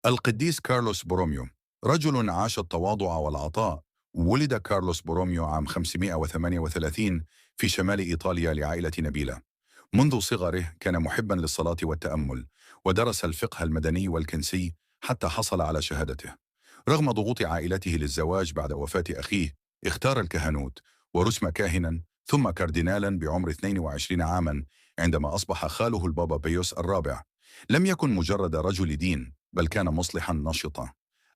القديس كارلوس بوروميو رجل عاش التواضع والعطاء. ولد كارلوس بوروميو عام 538 في شمال إيطاليا لعائلة نبيلة. منذ صغره كان محبا للصلاة والتأمل، ودرس الفقه المدني والكنسي حتى حصل على شهادته. رغم ضغوط عائلته للزواج بعد وفاة أخيه، اختار الكهنوت ورسم كاهنا ثم كاردينالا بعمر 22 عاما عندما أصبح خاله البابا بيوس الرابع. لم يكن مجرد رجل دين، بل كان مصلحا نشطا.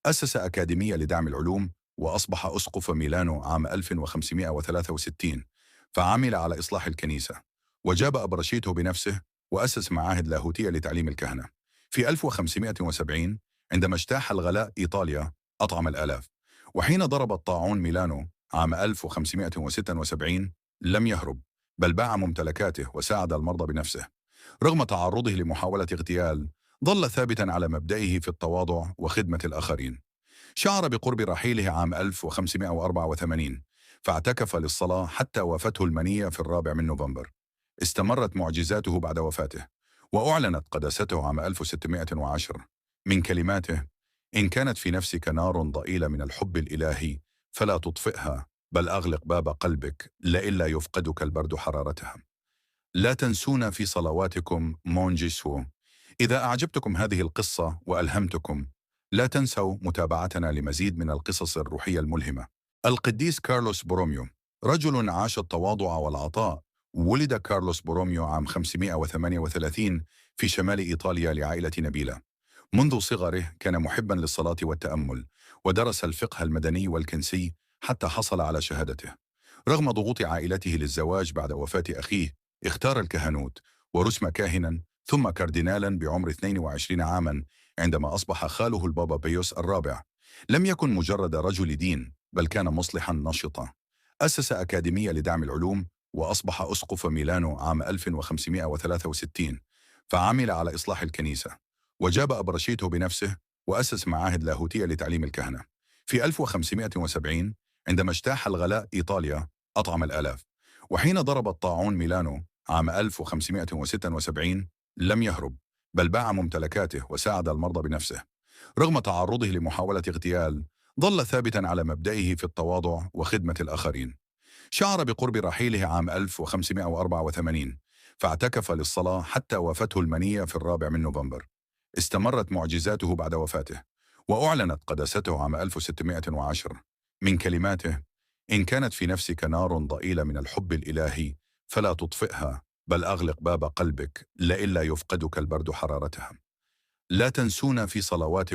أسس أكاديمية لدعم العلوم وأصبح أسقف ميلانو عام 1563، فعمل على إصلاح الكنيسة وجاب أبرشيته بنفسه وأسس معاهد لاهوتية لتعليم الكهنة. في 1570 عندما اجتاح الغلاء إيطاليا أطعم الآلاف، وحين ضرب الطاعون ميلانو عام 1576 لم يهرب، بل باع ممتلكاته وساعد المرضى بنفسه. رغم تعرضه لمحاولة اغتيال، ظل ثابتا على مبدئه في التواضع وخدمة الآخرين. شعر بقرب رحيله عام 1584، فاعتكف للصلاة حتى وافته المنية في 4 نوفمبر. استمرت معجزاته بعد وفاته، وأعلنت قداسته عام 1610. من كلماته: إن كانت في نفسك نار ضئيلة من الحب الإلهي فلا تطفئها، بل أغلق باب قلبك لئلا يفقدك البرد حرارتها. لا تنسونا في صلواتكم. مونجيسو. إذا أعجبتكم هذه القصة وألهمتكم، لا تنسوا متابعتنا لمزيد من القصص الروحية الملهمة. القديس كارلوس بوروميو رجل عاش التواضع والعطاء. ولد كارلوس بوروميو عام 538 في شمال إيطاليا لعائلة نبيلة. منذ صغره كان محبا للصلاة والتأمل، ودرس الفقه المدني والكنسي حتى حصل على شهادته. رغم ضغوط عائلته للزواج بعد وفاة أخيه، اختار الكهنوت ورسم كاهنا ثم كاردينالا بعمر 22 عاما عندما أصبح خاله البابا بيوس الرابع. لم يكن مجرد رجل دين، بل كان مصلحا نشطا. أسس أكاديمية لدعم العلوم وأصبح أسقف ميلانو عام 1563، فعمل على إصلاح الكنيسة وجاب أبرشيته بنفسه وأسس معاهد لاهوتية لتعليم الكهنة. في 1570 عندما اجتاح الغلاء إيطاليا أطعم الآلاف، وحين ضرب الطاعون ميلانو عام 1576 لم يهرب، بل باع ممتلكاته وساعد المرضى بنفسه. رغم تعرضه لمحاولة اغتيال، ظل ثابتا على مبدئه في التواضع وخدمة الآخرين. شعر بقرب رحيله عام 1584، فاعتكف للصلاة حتى وافته المنية في 4 نوفمبر. استمرت معجزاته بعد وفاته، وأعلنت قداسته عام 1610. من كلماته: إن كانت في نفسك نار ضئيلة من الحب الإلهي فلا تطفئها، بل أغلق باب قلبك لئلا يفقدك البرد حرارتها. لا تنسونا في صلواتكم.